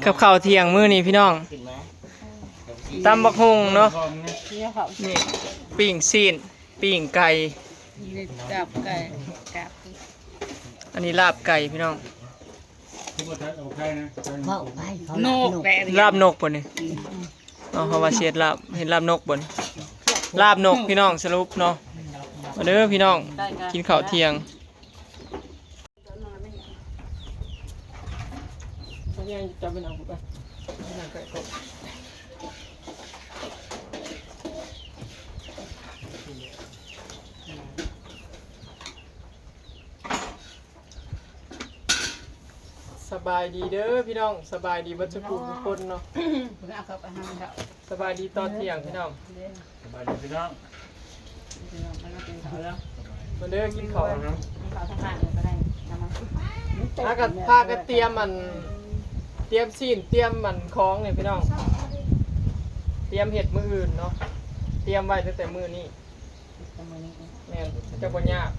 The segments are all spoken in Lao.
ກັບເຂົ້າທ່ຽງມື້ນີ້ພີ່ນ້ອງ ຕຳບັກຫຸ່ງເນາະ ນີ້ ປີ້ງຊີ້ນ ປີ້ງໄກ່ ນີ້ລາບໄກ່ ອັນນີ້ລາບໄກ່ພີ່ນ້ອງ ເວົ້າໄປເຂົາ ນກແຫຼະ ລາບນົກບໍ່ນີ້? ເນາະ ເຮົາວ່າຊິເຮັດລາບ ເຮັດລາບນົກບໍ່ນີ້? ລາບນົກພີ່ນ້ອງ ສະຫຼຸບເນາະ ມາເດີພີ່ນ້ອງ ກິນເຂົ້າທ່ຽງ. ສະບາຍດີເດີພີ່ນ້ອງ ສະບາຍດີເບິດສູ່ຜູ້ທຸກຄົນເນາະ ເອົາເຂົ້າໄປຫາເຂົາ ສະບາຍດີຕອນທ່ຽງພີ່ນ້ອງ ສະບາຍດີພີ່ນ້ອງ ມາເດີກິນເຂົ້າ ກິນເຂົ້າທາງຮ້ານເດີກໍໄດ້ ເອົາມາ ພາກັນ ພາກັນຕຽມອັນ ຕຽມຊີ້ນ ຕຽມອັນຂອງນີ້ພີ່ນ້ອງ ຕຽມເຮັດມື້ອື່ນເນາະ ຕຽມໄວ້ຕັ້ງແຕ່ມື້ນີ້ ແມ່ນ ຈະບໍ່ຍາກ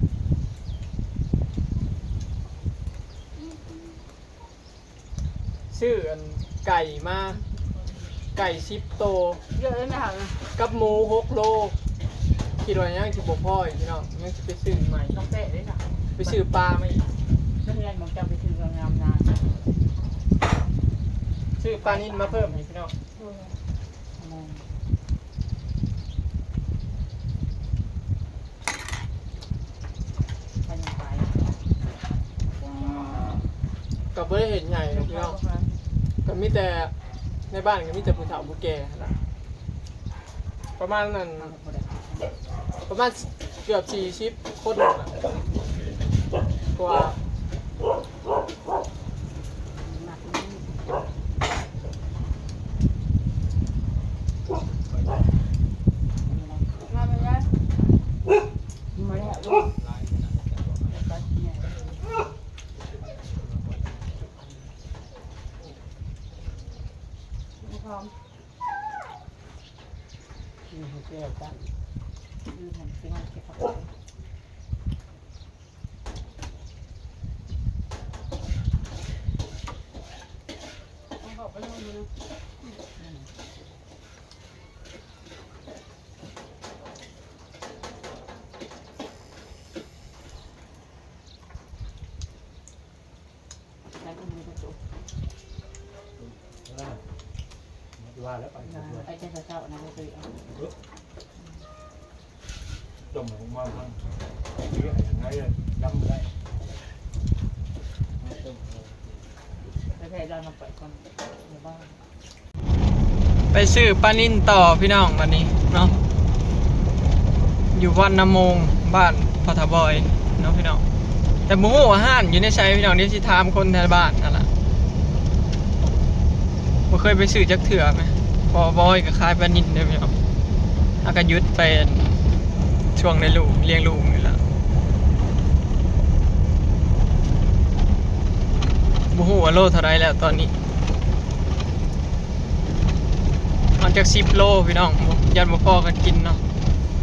ຊື້ອັນໄກ່ມາ ໄກ່ສິບໂຕ ເຍອະເລີຍນະ ກັບໝູຫົກໂລ ຄິດວ່າຍັງຊິບໍ່ພໍອີກພີ່ນ້ອງ ຍັງຊິໄປຊື້ໃໝ່ ຕ້ອງແປະເດ້ນະ ໄປຊື້ປາມາອີກ ເຮືອນຂອງເຈົ້າໄປຊື້ງາມນາ ຊື້ປານິນມາເພີ່ມອີກພີ່ນ້ອງ. ກໍບໍ່ໄດ້ເຮັດໃຫຍ່ດອກພີ່ນ້ອງ ກໍມີແຕ່ໃນບ້ານກໍມີແຕ່ຜູ້ເຖົ້າຜູ້ແກ່ຫັ້ນລະ ປະມານນັ້ນ ປະມານເກືອບສີ່ສິບຄົນນັ້ນລະ ກວ່າ. ໄປແຕ່ເຊົ້ານະ ບໍ່ເຄີຍເອົາ ຕົ້ມອອກມາ ເຮັດຫຍັງໄງ ຈຳບໍ່ໄດ້ ໄປໃຊ້ລາວນຳໄປກ່ອນ ຢູ່ບ້ານ. ໄປຊື້ປານິນຕໍ່ພີ່ນ້ອງ ບັດນີ້ເນາະ ຢູ່ວັນນະໂມງ ບ້ານພໍ່ເຖົ້າບອຍເນາະພີ່ນ້ອງ ແຕ່ບໍ່ຮູ້ວ່າຮ້ານຢູ່ໃນໃສພີ່ນ້ອງ ດຽວຊິຖາມຄົນແຖວບ້ານຫັ້ນລະ ບໍ່ເຄີຍໄປຊື້ຈັກເທື່ອແມ ພໍ່ບອຍກໍຂາຍປານິນເດີພີ່ນ້ອງ ເຮົາກໍຢຸດໄປຊ່ວງໄດ້ລູກ ລ້ຽງລູກນີ້ລະ ບໍ່ຮູ້ວ່າໂລເທົ່າໃດແລ້ວຕອນນີ້. ມັນຈັກສິບໂລພີ່ນ້ອງ ຢ້ານບໍ່ພໍກັນກິນເນາະ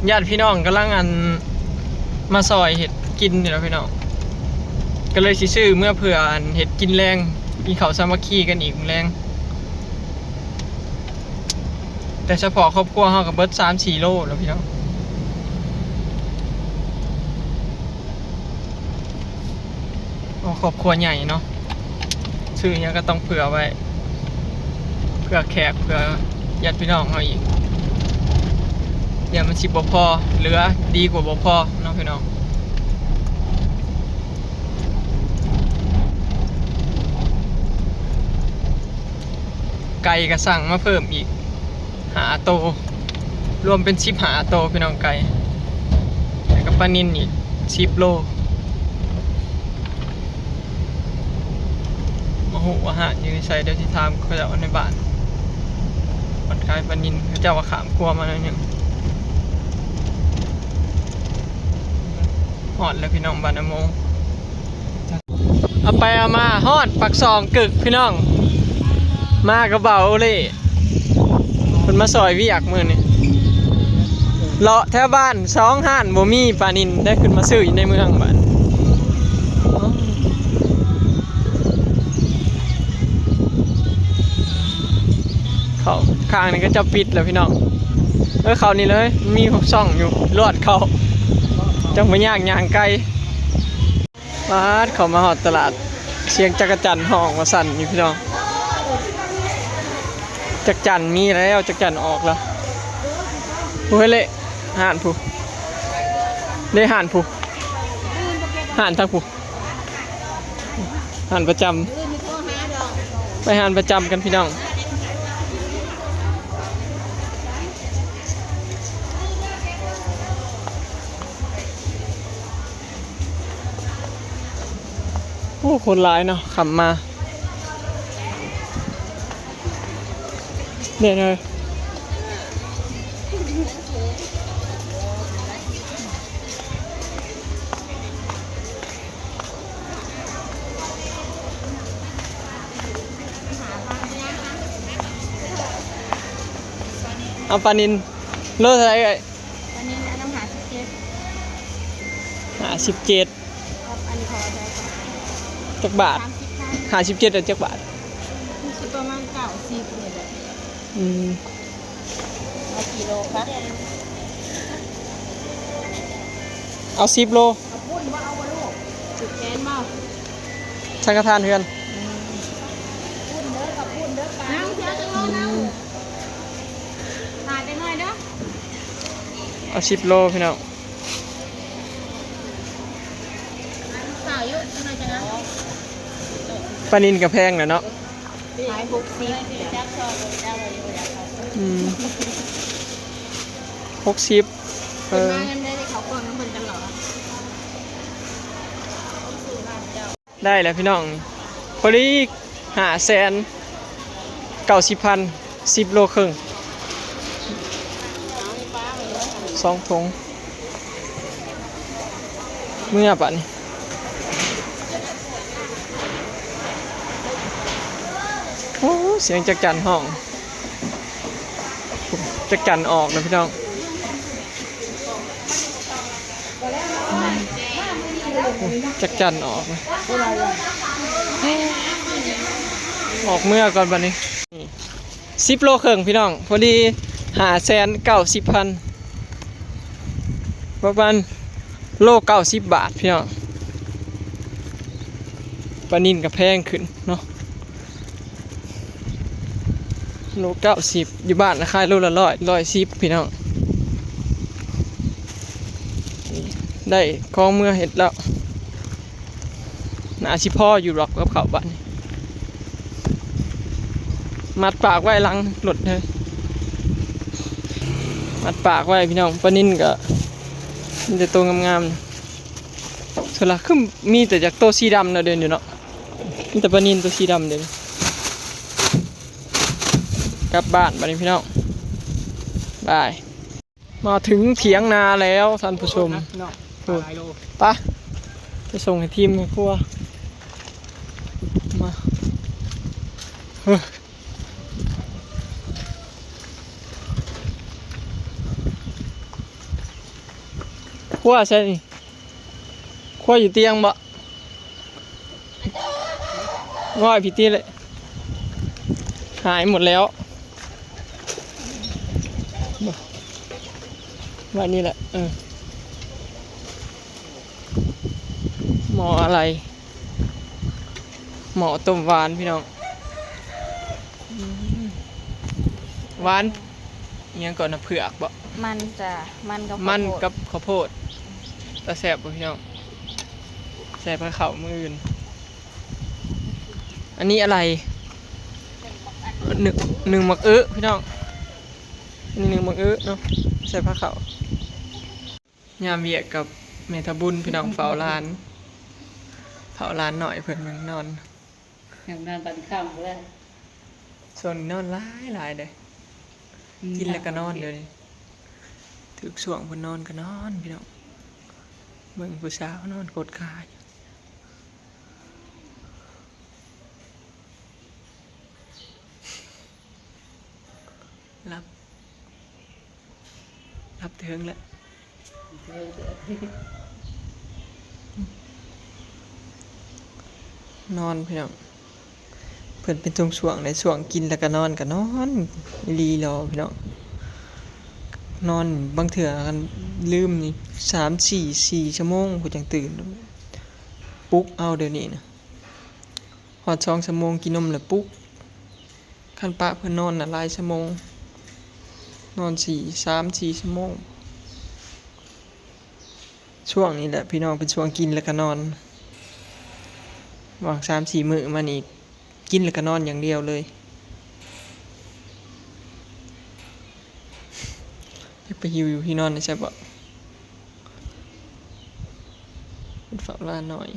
ຍາດພີ່ນ້ອງກຳລັງ ອັນ ມາຊ່ອຍເຮັດກິນນີ້ລະພີ່ນ້ອງ ກໍເລີຍຊິຊື້ເມືອເພື່ອ ອັນ ເຮັດກິນແລງ ກິນເຂົ້າສາມັກຄີກັນອີກມື້ແລງ ແຕ່ສະເພາະຄອບຄົວເຮົາກໍເບິດສາມສີ່ໂລແລ້ວພີ່ນ້ອງ. ໂອ້ ຄອບຄົວໃຫຍ່ເນາະ ຊື້ຫຍັງກໍຕ້ອງເຜື່ອໄວ້ ເພື່ອແຂກ ເພື່ອຍາດພີ່ນ້ອງເຮົາອີກ ຢ້ານມັນຊິບໍ່ພໍ ເຫຼືອດີກວ່າບໍ່ພໍເນາະພີ່ນ້ອງ. ໄກ່ກໍສັ່ງມາເພີ່ມອີກ ຫ້າໂຕ ລວມເປັນສິບຫ້າໂຕພີ່ນ້ອງ ໄກ່ ແລ້ວກໍປານິນອີກສິບໂລ. ບໍ່ຮູ້ວ່າຮ້ານຢູ່ໃສ ດຽວຊິຖາມເຂົາເຈົ້າໃນບ້ານ ບ່ອນຂາຍປານິນ ເຂົາເຈົ້າວ່າຂ້າມຂົວມາໜ້ອຍໜຶ່ງ. ຮອດແລ້ວພີ່ນ້ອງ ບ້ານນາໂມງ. ເອົາໄປເອົາມາຮອດປາກຊ່ອງກຶກພີ່ນ້ອງ ມາກັບບ່າວໂອເລ່ ເພິ່ນມາຊ່ອຍວຽກມື້ນີ້ ເລາະແຖວບ້ານສອງຮ້ານບໍ່ມີປານິນ ໄດ້ຂຶ້ນມາຊື້ຢູ່ໃນເມືອງບາດ. ຂ້າງນີ້ເຂົາເຈົ້າປິດແລ້ວພີ່ນ້ອງ. ເອີ ເຂົ້ານີ້ເລີຍ ມີຫົກຊ່ອງຢູ່ ລອດເຂົ້າ ຈັ່ງບໍ່ຍາກຍ່າງໄກ. ປາດ ເຂົ້າມາຮອດຕະຫຼາດ ສຽງຈັກກະຈັນຮ້ອງວ່າຊັ້ນຢູ່ພີ່ນ້ອງ. ຈັກຈັນມີແລ້ວ ຈັກຈັນອອກແລ້ວ. ຜູ້ເຮັດເລະ ຮ້ານຜູ້ ເດ້ຮ້ານຜູ້ ຮ້ານທາງຜູ້ ຮ້ານປະຈຳ ໄປຮ້ານປະຈຳກັນພີ່ນ້ອງ. ໂອ້ ຄົນຫຼາຍເນາະ ຄ່ຳມາ ແນ່ນອນ. ເອົາປານິນໂລເທົ່າໃດເອີຍ? ປານິນອັນນັ້ນຫ້າສິບເຈັດ ຫ້າສິບເຈັດ. ກັບອັນນີ້ພໍເທົ່າໃດ? ຈັກບາດ? ສາມສິບພັນ. ຫ້າສິບເຈັດ ແລ້ວຈັກບາດ? ມັນຊິປະມານເກົ້າສິບນີ້ແຫຼະ. ອືມ ເອົາກິໂລຄະ? ເອົາສິບໂລ. ເອົາປຸ້ນບໍ່ ເອົາບໍ່ລູກ? ຜູກແຂນບໍ່? ສັງກະທານເຮືອນ. ອືມ ປຸ້ນເດີ ກັບປຸ້ນເດີ ປາ. ອືມ ຖ້າຈັກໜ້ອຍເດີ. ເອົາສິບໂລພີ່ນ້ອງ. ປານິນກະແພງແຫຼະເນາະ. ຂາຍຫົກສິບ. ອືມ ຫົກສິບ. ເອີ ເພິ່ນມາຍາມໃດໄດ້ເຂົ້າກ້ອງນຳເພິ່ນຕະຫຼອດ. ໄດ້ແລ້ວພີ່ນ້ອງ ພໍດີຫ້າແສນເກົ້າສິບພັນ ສິບໂລເຄິ່ງ ສອງຖົງ. ເມືອບາດນີ້. ໂອ້ ສຽງຈັກຈັນຮ້ອງ ຈັກຈັນອອກນະພີ່ນ້ອງ. ຈັກຈັນອອກ ອອກເມືອກ່ອນບາດນີ້. ສິບໂລເຄິ່ງພີ່ນ້ອງ ພໍດີຫ້າແສນເກົ້າສິບພັນ ປະມານໂລເກົ້າສິບບາດພີ່ນ້ອງ. ປານິນກະແພງຂຶ້ນເນາະ ໂລເກົ້າສິບ ຢູ່ບ້ານນະຂາຍໂລລະຮ້ອຍ ຮ້ອຍສິບພີ່ນ້ອງ. ໄດ້ຂອງເມືອເຮັດແລ້ວ. ໜ້າຊິພໍຢູ່ດອກກັບເຂົ້າບາດນີ້. ມັດປາກໄວ້ຫຼັງລົດເດີ ມັດປາກໄວ້ພີ່ນ້ອງ. ປານິນກະມີແຕ່ໂຕງາມໆ ສ່ວນຫຼາຍຄືມີແຕ່ຈັກໂຕສີດຳເນາະ ເດີນຢູ່ເນາະ. ມີແຕ່ປານິນໂຕສີດຳເດີ. ກັບບ້ານບາດນີ້ພີ່ນ້ອງ ບາຍ. ມາເຖິງຖຽງນາແລ້ວທ່ານຜູ້ຊົມ. ໂອ້ ໄປ ໄປສົ່ງໃຫ້ທີມແມ່ຄົວ ມາ. ເອີ ຄົວໃສນີ້? ຄົວຢູ່ຕຽງບໍ? ງອຍພີ້ຕິເລີຍ ຫາຍໝົດແລ້ວ. ວ່ານີ້ແຫຼະ ເອີ ໝໍ້ອະໄລ ໝໍ້ຕົ້ມຫວານພີ່ນ້ອງ. ອືມ ຫວານ ອີ່ຫຍັງກ່ອນນະ ເຜືອກບໍ? ມັນຈ້າ ມັນກັບ ມັນກັບເຂົ້າໂພດ. ຕາແຊບບໍ່ພີ່ນ້ອງ? ໃສ່ພາເຂົ້າມື້ອື່ນ. ອັນນີ້ອະໄລ? ໜຶ້ງ ໜຶ້ງໝາກເອີພີ່ນ້ອງ. ອັນນີ້ໜຶ້ງໝາກເອີເນາະ ໃສ່ພາເຂົ້າ. ຍາມວຽກກັບແມ່ທະບຸນພີ່ນ້ອງ ເຝົ້າຫຼານ ເຝົ້າຫຼານນ້ອຍເພິ່ນ ເບິ່ງນອນ ຍັງນອນຕອນຄ່ຳພຸ້ນແຫຼະ. ຊ່ວງນີ້ນອນຫຼາຍໆເດ້ ອືມ ກິນແລ້ວກະນອນ. ດຽວນີ້ຖືກຊ່ວງເພິ່ນນອນກະນອນພີ່ນ້ອງ. ເບິ່ງຜູ້ສາວນອນກົດຂາຢູ່ ຫຼັບ ຫຼັບແຕ່ເທິງແຫຼະ ນອນພີ່ນ້ອງ. ເພິ່ ເປັນຊ່ວງໆ ໃນຊ່ວງກິນແລ້ວກໍນອນ ກໍນອນອີ່ຫຼີຫຼໍພີ່ນ້ອງ. ນອນບາງເທື່ອຄັນລືມນີ້ ສາມ ສີ່ ສີ່ຊົ່ວໂມງພຸ້ນຈັ່ງຕື່ນ. ປຸກເອົາດຽວນີ້ນະ ຮອດສອງຊົ່ວໂມງກິນນົມແລ້ວປຸກ. ຄັນປະເພິ່ນນອນນະຫຼາຍຊົ່ວໂມງ ນອນສີ່ ສາມ ສີ່ຊົ່ວໂມງ. ຊ່ວງນີ້ແຫຼະພີ່ນ້ອງ ເປັນຊ່ວງກິນແລ້ວກໍນອນ. ຫວ່າງສາມ ສີ່ມື້ມານີ້ ກິນແລ້ວກໍນອນຢ່າງດຽວເລີຍ. ຢາກໄປຫິວຢູ່ທີ່ນອນໃນໃສບໍ? ເປັນຝາກຫຼານໜ້ອຍ.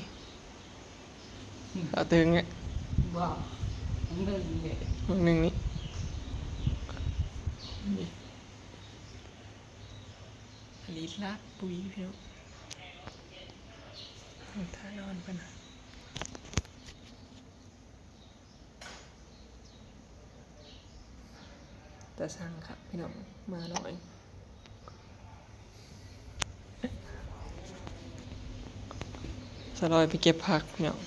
ອືມ ເອົາເຖິງແຫຼະ. ບໍ່ ໜຶ່ງນີ້ ໜຶ່ງນີ້ ນີ້ ຜະລິດລາກປຸຍພີ່ນ້ອງ. ເອົາ ທ່ານອນເພິ່ນນະ. ຕາຊ່າງຄັກພີ່ນ້ອງ ໝານ້ອຍ. ສາວລອຍໄປເກັບຜັກພີ່ນ້ອງ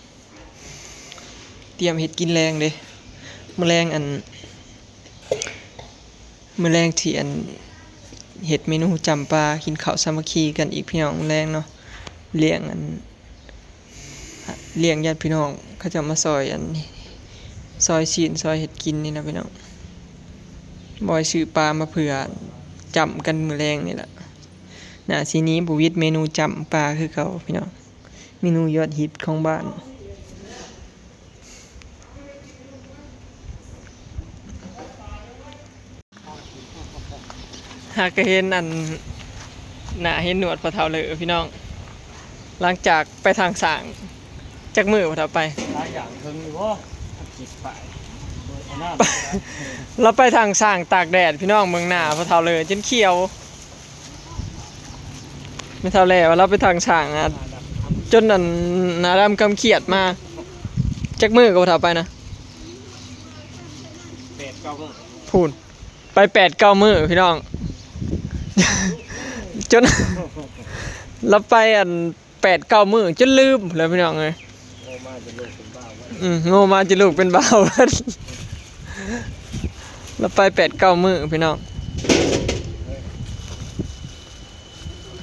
ຕຽມເຮັດກິນແລງເດ້. ມື້ແລງອັນ ມື້ແລງທີ່ອັນ ເຮັດເມນູຈ້ຳປາ ກິນເຂົ້າສາມັກຄີກັນອີກພີ່ນ້ອງ ມື້ແລງເນາະ. ລ້ຽງອັນ ລ້ຽງຍາດພີ່ນ້ອງເຂົາເຈົ້າມາຊ່ອຍອັນ ຊ່ອຍຊີ້ນ ຊ່ອຍເຮັດກິນນີ້ນະພີ່ນ້ອງ. ບອຍຊື້ປາມາເພື່ອຈ້ຳກັນມື້ແລງນີ້ລະ. ໜ້າຊິໜີບໍ່ຫວິດເມນູຈ້ຳປາຄືເກົ່າພີ່ນ້ອງ ເມນູຍອດຮິດຂອງບ້ານ. ຫາກະເຫັນອັນ ໜ້າເຫັນໜວດພໍ່ເຖົ້າເລີພີ່ນ້ອງ. ຫຼັງຈາກໄປທາງຊ້າງ ຈັກມື້ພໍ່ເຖົ້າໄປ? ຫຼາຍຢ່າງເຖິງຢູ່ບໍ່? ລາວໄປທາງຊ້າງຕາກແດດພີ່ນ້ອງ ເບິ່ງໜ້າພໍ່ເຖົ້າເລີຈົນຂຽວ. ແມ່ເຖົ້າແຫຼວ່າລາວໄປທາງຊ້າງ ຈົນອັນ ໜ້າດຳຄຳຂຽດມາ. ຈັກມື້ກໍບໍ່ເຖົ້າໄປນະ? ແປດເກົ້າມື້ ພຸ້ນ ໄປແປດເກົ້າມື້ພີ່ນ້ອງ. ຈົນ ລາວໄປອັນ ແປດເກົ້າມື້ຈົນລືມພຸ້ນແຫຼະພີ່ນ້ອງເອີຍ. ໂງມາຈົນລູກເປັນບ່າວ ອືມ ໂງມາຈົນລູກເປັນບ່າວ. ລາວໄປແປດເກົ້າມື້ພີ່ນ້ອງ.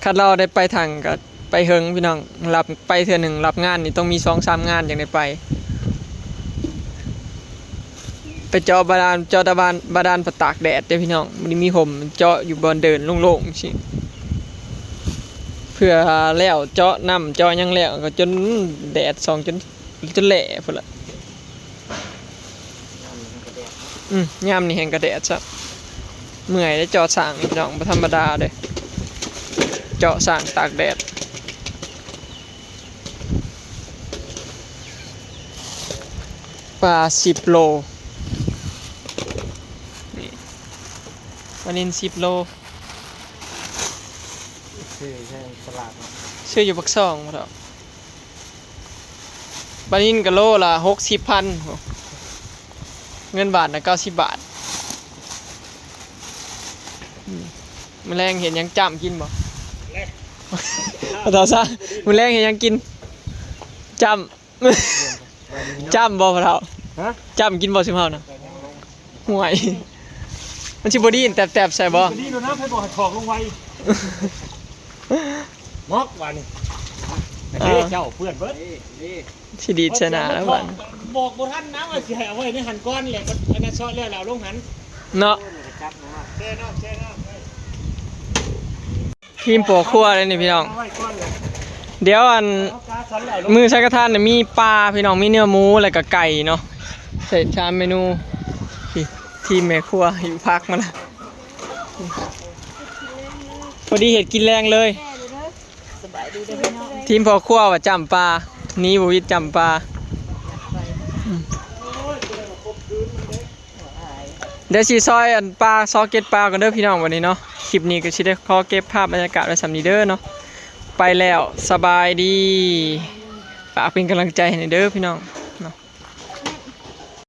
ຄັນລາວໄດ້ໄປທາງກໍໄປເຫິງພີ່ນ້ອງ. ຮັບ ໄປເທື່ອໜຶ່ງ ຮັບງານນີ້ຕ້ອງມີສອງສາມງານຈັ່ງໄດ້ໄປ. ໄປເຈາະບາດານ ເຈາະຕາບານ ບາດານ ໄປຕາກແດດເດ້ພີ່ນ້ອງ. ບໍ່ໄດ້ມີຮົ່ມ ເຈາະຢູ່ບ່ອນເດີ່ນໂລ່ງໆ ຈັ່ງຊີ້. ເພື່ອແລ້ວເຈາະນ້ຳເຈາະຫຍັງແລ້ວ ກໍຈົນແດດສ່ອງ ຈົນ ຈົນແຫຼ້ພຸ້ນລະ. ອືມ ຍາມນີ້ແຮ່ງກະແດດຊະ. ເມື່ອຍເດ້ ເຈາະຊ້າງພີ່ນ້ອງ ບໍ່ທຳມະດາເດ້ ເຈາະຊ້າງຕາກແດດ. ປາສິບໂລ ນີ້ ປານິນສິບໂລ ຊື້ໃນຕະຫຼາດເນາະ ຊື້ຢູ່ປາກຊ່ອງພຸ້ນດອກ. ປານິນກະໂລລະຫົກສິບພັນ ເງິນບາດນະເກົ້າສິບບາດ. ອືມ ມື້ແລງເຮັດຫຍັງຈ້ຳກິນບໍ່? ແລງ ພໍ່ເຖົ້າຊະ ມື້ແລງເຮັດຫຍັງກິນ? ຈ້ຳ ຈ້ຳບໍ່ພໍ່ເຖົ້າ? ຮະ? ຈ້ຳກິນບໍ່ຊຸມເຮົານະ? ຫ່ວຍ ມັນຊິບໍ່ດີນແຕບໆໃສ່ບໍ່? ດີໂລດນະ ໃຜບອກໃຫ້ຖອກລົງໄວ ໝອກວ່ານີ້. ເອີ ເຈົ້າເປື້ອນເບິດ ຊິດີດໃສ່ໜ້າແລ້ວບັດ ບອກ ບອກບໍ່ທັນນະວ່າຊິໃຫ້ເອົາໄວ້ໃນຫັ້ນກ່ອນແຫຼະ ອັນນັ້ນເຊາະແລ້ວລະເອົາລົງຫັ້ນເນາະ. ທີມພໍ່ຄົວເດ້ນີ້ພີ່ນ້ອງ. ດຽວອັນ ມື້ສັງກະທານນີ້ມີປາພີ່ນ້ອງ ມີເນື້ອໝູ ແລ້ວກະໄກ່ເນາະ ເຮັດສາມເມນູ. ທີ່ ທີມແມ່ຄົວຫິ້ວຜັກມານະ ພໍດີເຮັດກິນແລງເລີຍ. ສະບາຍດີເດີພີ່ນ້ອງ. ທີມພໍ່ຄົວວ່າຈ້ຳປາ ໜີບໍ່ຫວິດຈ້ຳປາ. ອືມ ດຽວຊິຊອຍອັນປາ ຊອກເກັດປາກ່ອນເດີພີ່ນ້ອງ ບັດນີ້ເນາະ. ຄລິບນີ້ກໍຊິໄດ້ຂໍເກັບພາບບັນຍາກາດໄວ້ສ່ຳນີ້ເດີເນາະ. ໄປແລ້ວ ສະບາຍດີ ຝາກເປັນກຳລັງໃຈໃຫ້ແດ່ເດີພີ່ນ້ອງ.